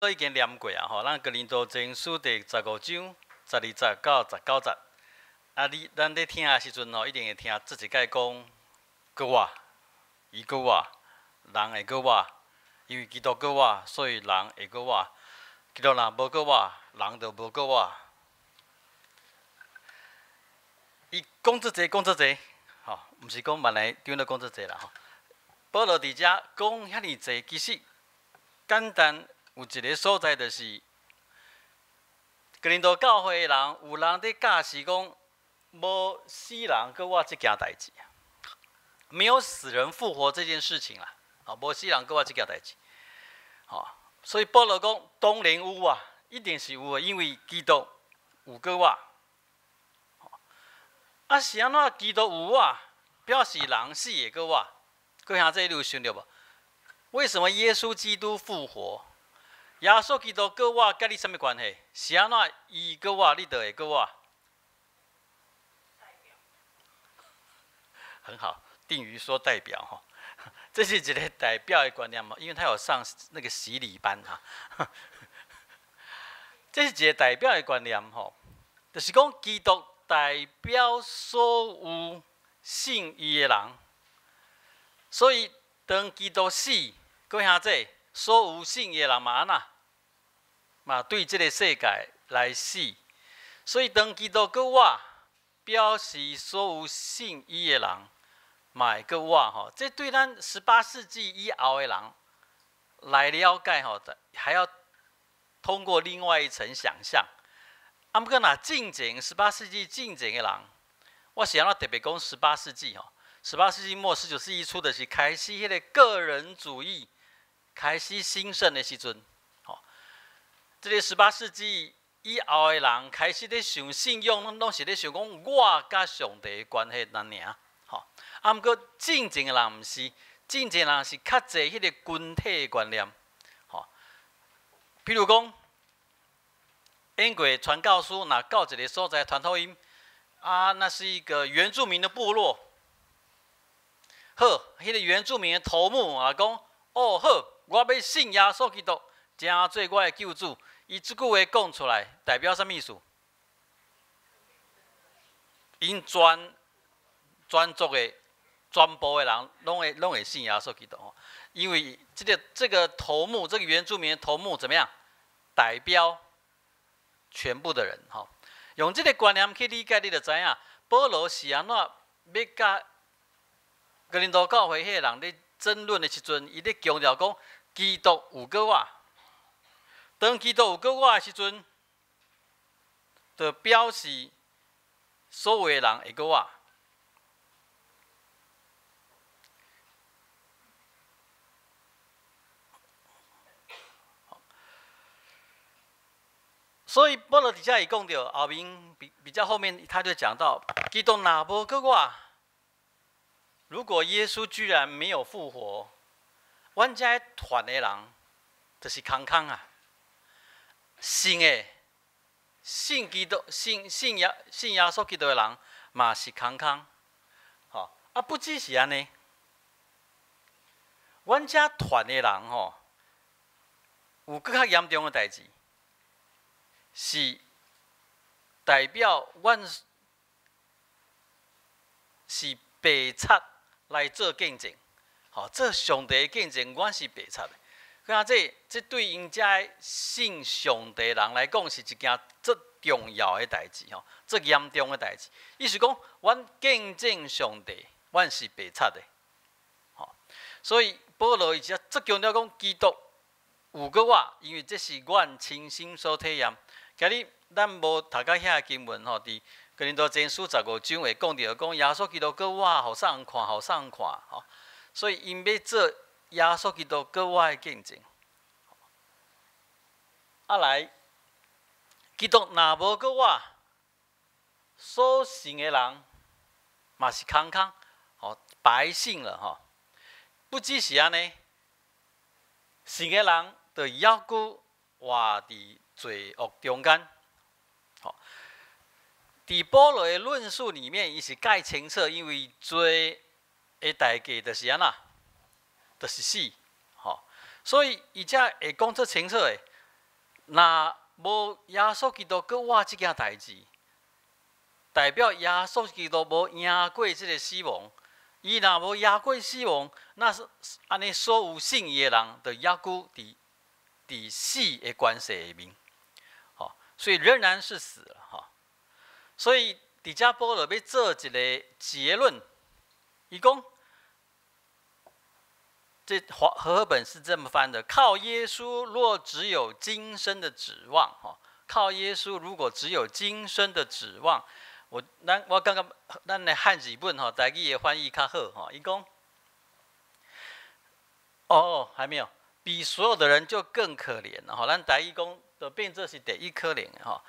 已經念過啊，吼，咱哥林多前書第15章12節到19節。啊，你咱咧聽的時陣吼，一定會聽這一擺講閣活，伊閣活，人會閣活，因為基督閣活，所以人會閣活。基督若無閣活，人就無閣活。伊講這濟，講這濟，吼，毋是講萬來長老講這濟啦，吼。保羅佇遮講遐爾濟，其實簡單有一個所在，就是哥林多教會的人，有人佇教示講無死人閣活這件代誌，沒有死人復活這件事情啦，啊，無死人閣活這件代誌，吼，所以保羅講當然有啊，一定是有的，因為基督有閣活。啊，是按怎基督有活，表示人死會閣活？各位兄弟，你有想著無？為什麼耶穌基督復活？耶穌基督閣活，佮你啥物關係？是按怎伊閣活，你就會閣活？很好，定於說代表吼，這是一個代表的觀念嘛，因為他有上那個洗禮班哈。這是一個代表的觀念吼，就是講基督代表所有信伊的人，所以當基督死，各位兄弟，所有信伊的人嘛按怎？嘛對這個世界來死。所以當基督閣活，表示所有信伊的人嘛會閣活吼。這對咱18世紀以後的人來了解吼，還要通過另外一層想象。啊，毋過若進前18世紀進前的人，我是按怎特別講十八世紀吼？十八世紀末19世紀初，就是開始彼個個人主義開始興盛的時陣，吼。這个十八世紀以後的人開始咧想信仰，攏攏是咧想講我佮上帝的關係按呢爾，吼。啊，毋過進前的人毋是，進前的人是較濟彼个群體的觀念，吼。比如講，英國傳教士若到一个所在傳福音，啊，那是一個原住民的部落。好，彼个原住民的頭目啊講，哦好，我欲信耶穌基督，成做我的救主。伊這句話講出來，代表啥物意思？𪜶全全族的全部的人，攏會信耶穌基督。因為這個頭目，這個原住民的頭目怎麼樣？代表全部的人吼，用這個觀念去理解，你就知影保羅是按怎欲佮哥林多教會彼个人咧爭論的時陣，伊咧強調講基督有閣活。當基督有閣活的時陣，就表示所有的人會閣活。所以保羅佇遮伊講著後面比較後面，他就講到基督若無閣活，如果耶穌居然沒有復活，阮遮團的人就是空空啊！信的信基督、信耶穌基督的人嘛是空空，吼啊！不只是按呢，阮遮團的人吼，有閣較嚴重的代誌。是代表阮是白賊來做見證，吼，做上帝的見證，阮是白賊的。啊，這對𪜶遮信上帝人來講，是一件足重要的代誌，吼，足嚴重的代誌。意思講，阮見證上帝，阮是白賊的，吼。所以保羅伊遮足強調講，基督有閣活，因為這是阮親身所體驗。今日咱無讀到遐經文吼，佇哥林多前書十五章會講著講耶穌基督閣活，予啥人看，予啥人看吼。所以𪜶欲做耶穌基督閣活的見證。啊來，基督若無閣活，所信的人嘛是空空，吼，白信了吼。不只是按呢，信的人就猶閣活佇罪惡中間，吼。佇保羅的論述裡面，伊是蓋清楚，因為罪的代價就是按怎，就是死，吼。所以伊才會講出清楚的。若無耶穌基督閣活這件代誌，代表耶穌基督無贏過這个死亡。伊若無贏過死亡，那是按呢所有信伊的人，就猶閣佇死的權勢下面，吼，所以仍然是死了，吼。所以佇遮保羅欲做一个結論，伊講，這和合本是這麼翻的：靠耶穌若只有今生的指望，吼，靠耶穌如果只有今生的指望。我感覺咱的漢字本吼，台語的翻譯較好吼。伊講，哦，還沒有，比所有的人就更可憐了吼。咱台語講就變做是第一可憐吼。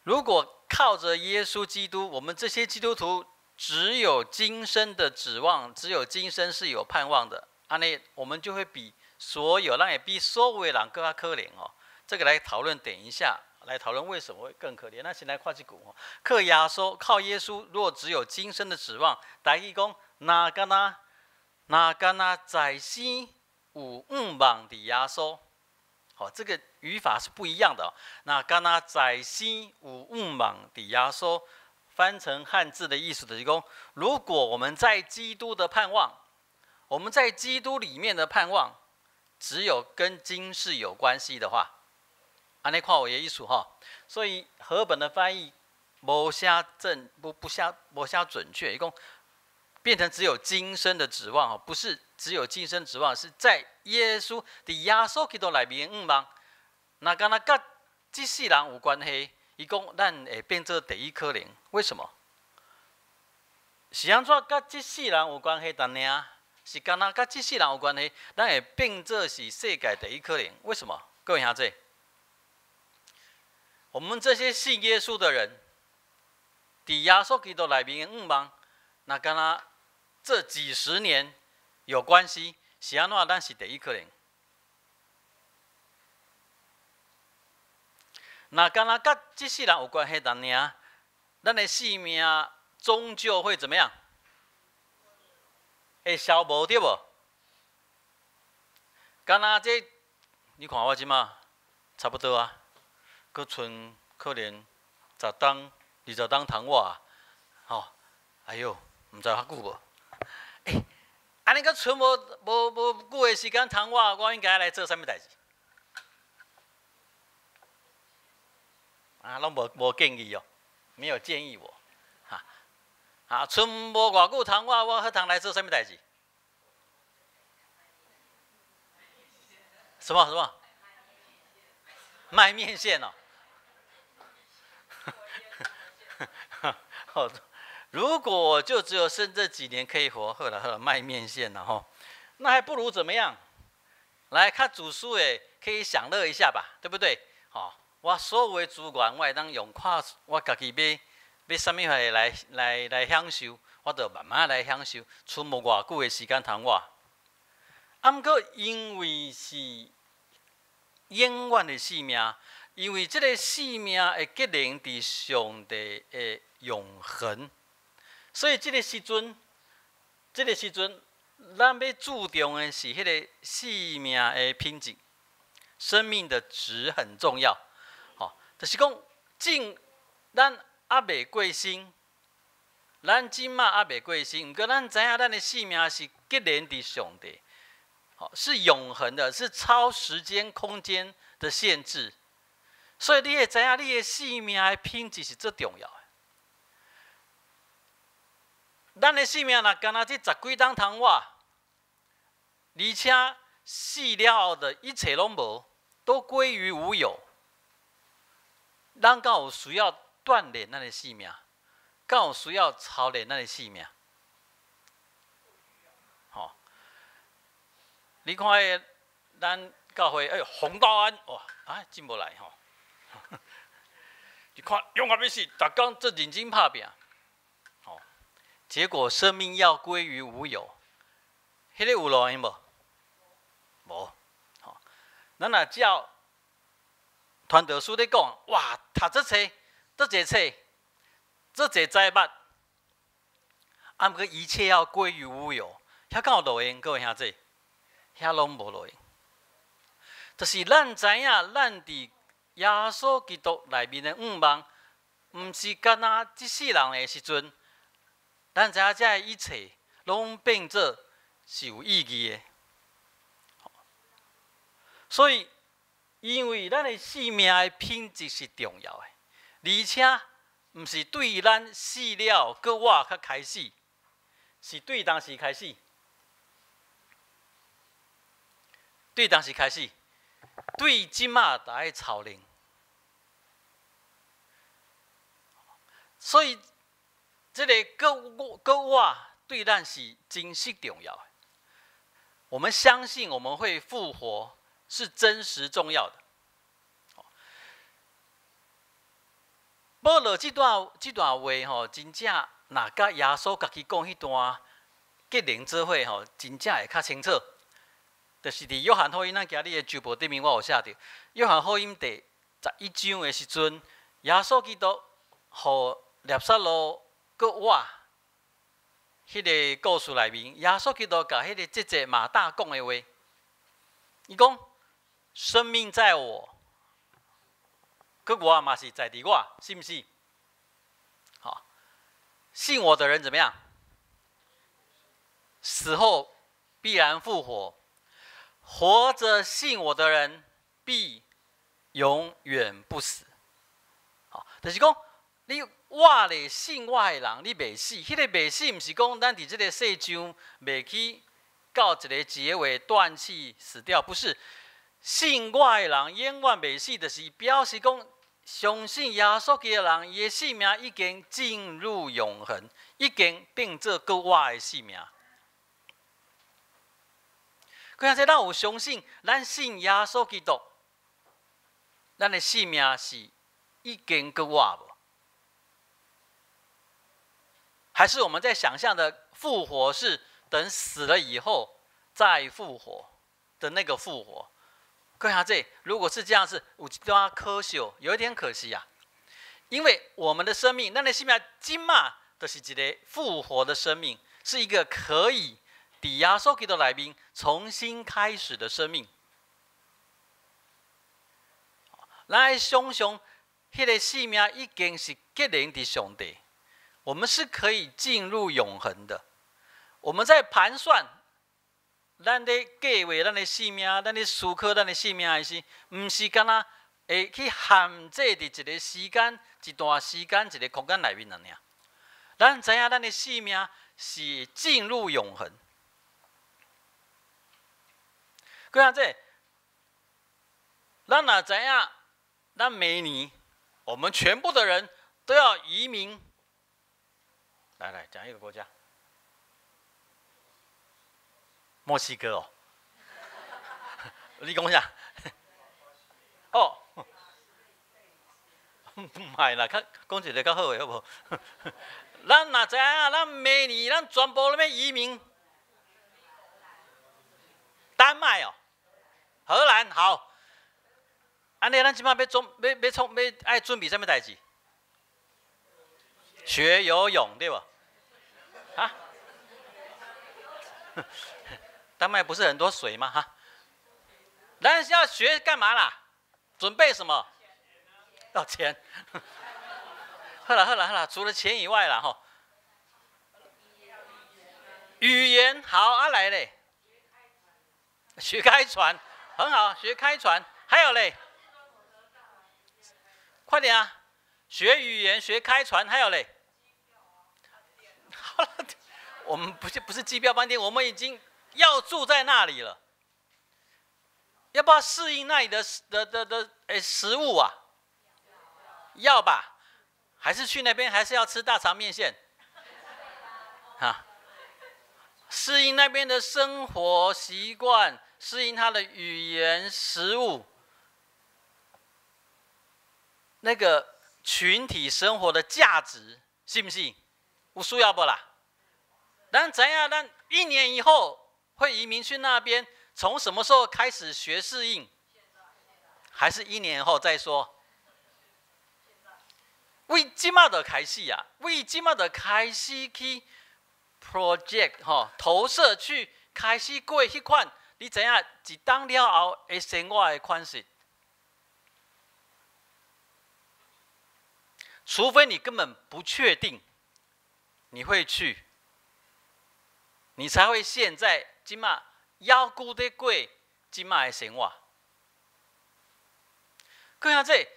如果靠着耶穌基督，我們這些基督徒只有今生的指望，只有今生是有盼望的，按呢我們就會比所有，咱會比所有的人閣較可憐哦。這個來討論，等一下。來討論為什麼會更可憐。那先來看這句吼，靠耶穌，靠耶穌，若只有今生的指望，台語講，若干焦，若干焦在生有向望佇耶穌，好，這個語法是不一樣的。若干焦在生有向望佇耶穌，翻成漢字的意思就是講，如果我們在基督的盼望，我們在基督裡面的盼望，只有跟今世有關係的話。按呢看有的意思吼，所以和本的翻譯無啥正不不啥無啥準確，伊講變成只有今生的指望哦，不是只有今生指望，是在耶穌佇耶穌基督內面的向望。若干焦佮這世人有關係，伊講咱會變做第一可憐，為什麼？是按怎佮這世人有關係，但爾是干焦佮這世人有關係，咱會變做是世界第一可憐，為什麼？各位兄弟。我們這些信耶穌的人，佇耶穌基督內面的向望，若干焦這幾十年有關係，是按怎咱是第一可憐。若干焦佮這世人有關係，但爾咱的性命終究會怎麼樣？會消無對無？干焦這，你看我這馬差不多啊。閣賰可能10冬、20冬通活，吼！哎喲，毋知較久無？欸，按呢閣賰無久的時間通活，我應該來做啥物代誌？啊，攏無建議哦，沒有建議我，哈！啊，賰無偌久通活，我好通來做啥物代誌？什麼什麼？賣麵線哦。如果我就只有剩這幾年可以活，好了好了，賣麵線了吼，那還不如怎麼樣？來較自私的，可以享樂一下吧，對不對？吼，我所有的資源，我會當用看，我家己欲欲啥物貨來享受，我就慢慢來享受，賰無偌久的時間通活。啊，毋過因為是永遠的生命，因為這个生命會結連佇上帝的永恆，所以這个時陣，這个時陣，咱欲注重的是彼个生命的品質，生命的質很重要。吼，就是講，進咱猶未過身，咱這馬猶未過身，毋過咱知影咱的生命是結連佇上帝，吼，是永恆的，是超時間空間的限制。所以你會知影，你的生命的品質是最重要的。咱的生命若干焦這十幾冬通活，而且死了後的一切攏無，都歸於無有。咱敢有需要鍛鍊咱的生命？敢有需要操練咱的生命？吼！你看，咱教會哎，洪道安哇，啊進無來吼。你看，勇敢欲死，逐工足認真拍拚，吼，結果生命要歸於無有，彼个有路用無？無，吼，咱若照傳道書咧講，哇，讀這冊，足濟冊，足濟知物，啊，毋過一切要歸於無有，遐敢有路用？各位兄弟，遐攏無路用。就是咱知影，咱佇耶穌基督內面的向望，毋是干焦這世人的時陣，咱知影這一切攏變做是有意義的。所以，因為咱的生命的品質是重要的，而且毋是對咱死了閣活才開始，是對當時開始，對當時開始，對這馬就愛操練。所以，這个閣閣活對咱是真實重要的。我們相信我們會復活，是真實重要的。保羅這段話吼，真正若佮耶穌家己講彼段結連做伙吼，真正會較清楚。就是佇約翰福音，咱今日的周報頂面我有寫著，約翰福音第11章的時陣，耶穌基督予拉撒路閣活，彼个故事內面，耶穌基督共彼个姐姐馬大講的話，伊講：生命在我，閣活嘛是在佇我，是毋是？好，信我的人怎麼樣？死後必然復活。活著信我的人，必永遠不死。好，就是講你活咧信我的人，你袂死。彼个袂死，毋是講咱佇這个世上袂去到一个結尾斷氣死掉，不是。信我的人永遠袂死，就是表示講相信耶穌基督的人，伊的性命已經進入永恆，已經變做閣活的性命。閣者，咱有相信，咱信耶穌基督，咱的性命是已經閣活無？還是我們在想象的復活是等死了以後再復活的那個復活？閣者，如果是這樣子，有一段可惜，有一點可惜啊。因為我們的生命，咱的生命這馬就是一个復活的生命，是一個可以佇耶穌基督內面重新開始的生命。咱愛想像，彼个生命已經是結連佇上帝，我們是可以進入永恆的。我們在盤算，咱咧計劃咱的生命，咱咧思考咱的生命的時，毋是干焦會去限制佇一个時間、一段時間、一个空間內面爾。咱知影咱的生命是進入永恆。閣者，咱若知影，咱明年我們全部的人都要移民。來來，講一個國家，墨西哥哦。你講啥？哦，毋係啦，較講一个較好的好無？咱若知影，咱明年咱全部咧欲移民。丹麥哦，荷蘭好。按呢，咱這馬欲準欲欲創欲愛準備啥物代誌？學游泳對無？啊？丹麥不是很多水嗎？哈？咱是要學幹嘛啦？準備什麼？要錢。好啦好啦好啦，除了錢以外啦，吼。語言好啊，來咧。學開船，很好，學開船。還有嘞，快點啊！學語言，學開船，還有嘞。好了，我們不是機票飯店，我們已經要住在那裡了。要不要適應那裡的食物啊？要吧？還是去那邊還是要吃大腸麵線？哈？適應那邊的生活習慣，適應他的語言、食物，那個群體生活的價值，是毋是？有需要無啦？咱知影，咱一年以後會移民去那邊，從什麼時候開始學適應？還是一年後再說？為這馬就開始啊！為這馬就開始去 project 吼，投射去開始過彼款，你知影一冬了後的生活的款式。除非你根本不确定你會去，你才會現在這馬猶閣咧過這馬的生活。各位兄弟，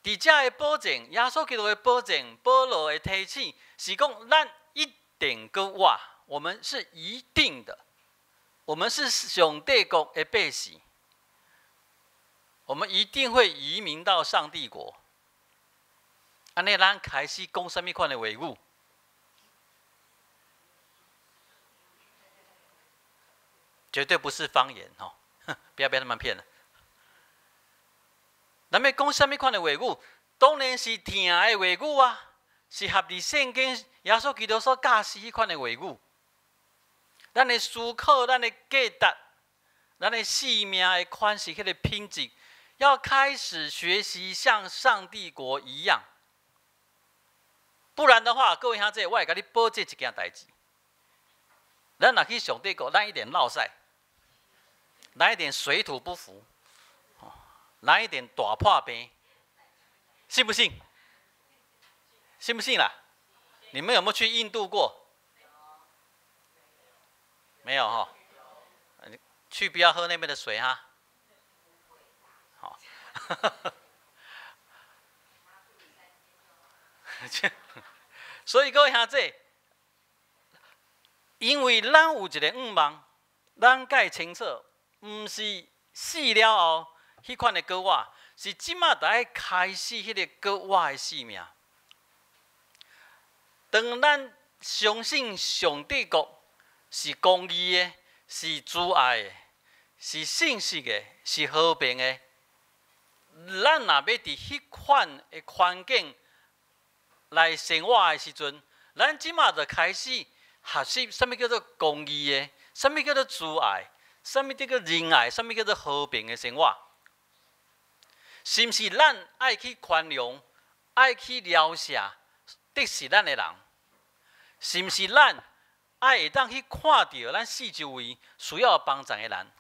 佇遮的保證，耶穌基督的保證，保羅的提醒，是講咱一定閣活，我們是一定的，我們是上帝國的百姓，我們一定會移民到上帝國。按呢，咱開始講啥物款的話語？絕對不是方言吼，不要被他們騙了。咱欲講啥物款的話語？當然是疼的話語啊，是合佇聖經耶穌基督所教示彼款的話語。咱的思考、咱的價值、咱的生命的款式、彼个品質，要開始學習像上帝國一樣。不然的話，各位兄弟，我會共你保證一件代誌。咱若去上帝國，咱一定落屎，咱一定水土不服。來一點大破病，信不信？信不信啦？你們有沒有去印度過？沒有哈。去不要喝那邊的水哈。好。所以各位兄弟，因為咱有一个願望，咱蓋清楚，毋是死了後。彼款的閣活，是這馬就愛開始彼个閣活的生命。當咱相信上帝國是公義的，是慈愛的，是信實的，是和平的，咱若欲佇彼款的環境來生活的時陣，咱這馬就開始學習啥物叫做公義的，啥物叫做慈愛，啥物叫做仁愛，啥物叫做和平的生活。是毋是咱愛去寬容、愛去饒赦敵視咱的人？是毋是咱愛會當去看著咱四周圍需要幫助的人？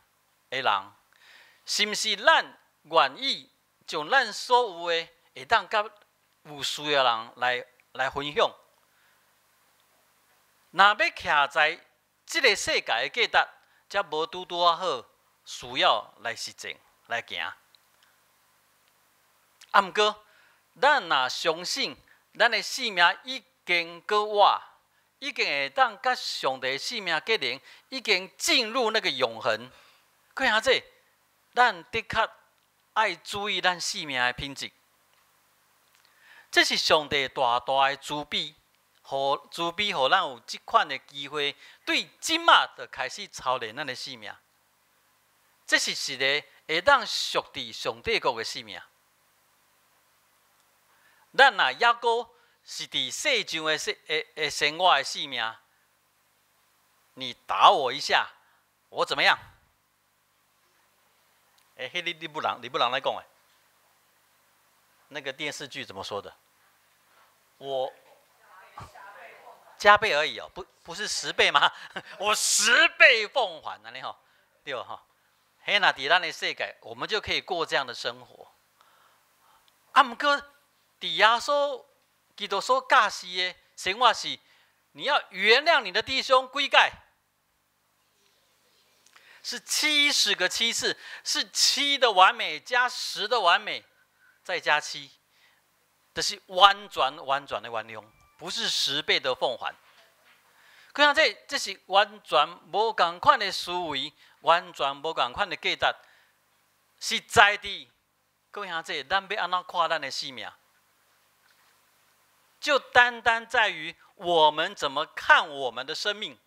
是毋是咱願意將咱所有的會當佮有需要人來分享？若欲徛在這个世界的價值，才無拄拄仔好需要來實踐來行。啊，毋過，咱若相信咱的生命已經閣活，已經會當佮上帝生命結連，已經進入那個永恆。各位兄弟，咱的確愛注意咱生命的品質。這是上帝大大的慈悲，予慈悲，予咱有這款的機會，對這馬就開始操練咱的生命。這是一个會當屬佇上帝國的生命。咱若猶閣是佇世上的生的的生活的生命，你打我一下，我怎麼樣？欸，彼个日本人來講的，那個電視劇怎麼說的？我加倍而已哦，不是10倍嗎？我十倍奉還，按呢吼，對吼？彼若佇咱的世界，我們就可以過這樣的生活。啊，毋過佇耶穌基督所教示的生活是，你要原諒你的弟兄幾擺，是70個7次，是七的完美加十的完美，再加七，這是完全完全的原諒，不是十倍的奉還。各位，這是完全無仝款的思維，完全無仝款的價值，是在佇各位兄弟，咱欲按怎看咱的生命？就單單在於我們怎麼看我們的生命，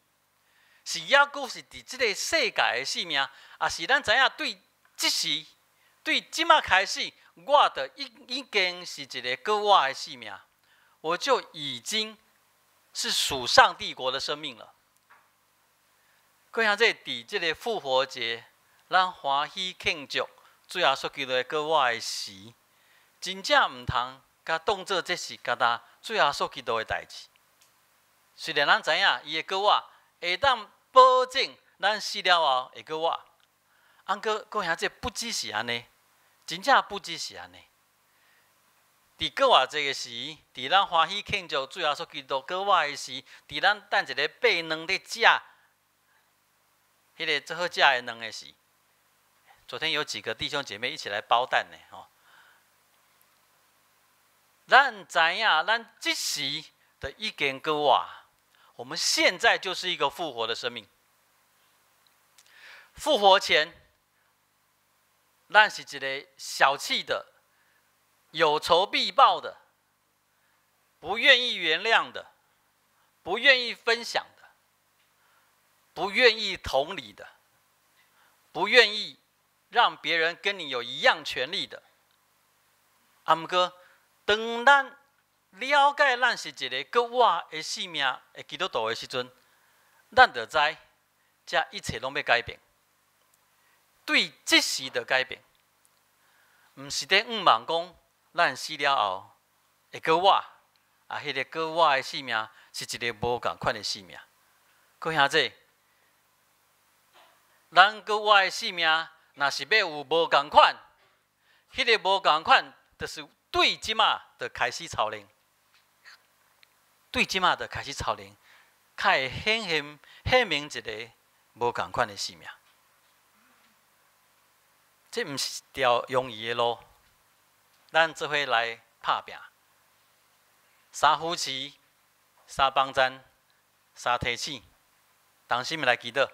是猶閣是佇這个世界的生命，抑是咱知影對這時對這馬開始，我就已經是一个閣活的生命，我就已經是屬上帝國的生命了。各位兄弟，佇這个復活節，咱歡喜慶祝主耶穌基督的閣活的時，真正毋通共當做這是干焦主耶穌基督的代誌。雖然咱知影伊的閣活會當保證咱死了後會閣活，毋過各位兄弟不只是按呢，真正不只是按呢。佇閣活節的時，佇咱歡喜慶祝主耶穌基督閣活的時，佇咱等一个白卵咧食，彼个最好食的卵的時，昨天有幾個弟兄姐妹一起來包蛋呢，吼。咱知影，咱這時就已經閣活，我們現在就是一個復活的生命。復活前，咱是一个小氣的、有仇必報的、不願意原諒的、不願意分享的、不願意同理的、不願意讓別人跟你有一樣權利的。啊，毋過，當咱了解咱是一个閣活的生命的基督徒的時陣，咱就知這一切攏欲改變，對這時就改變，毋是咧向望講咱死了後會閣活，啊，彼个閣活的生命是一个無仝款的生命。閣兄姊，咱閣活的生命，若是欲有無仝款，彼个無仝款，就是對這馬就開始操練，對這馬就開始操練，較會顯現顯明一个無仝款的生命。這毋是條容易的路，咱做伙來拍拚，三扶持、三幫贊、三提醒，同心來祈禱。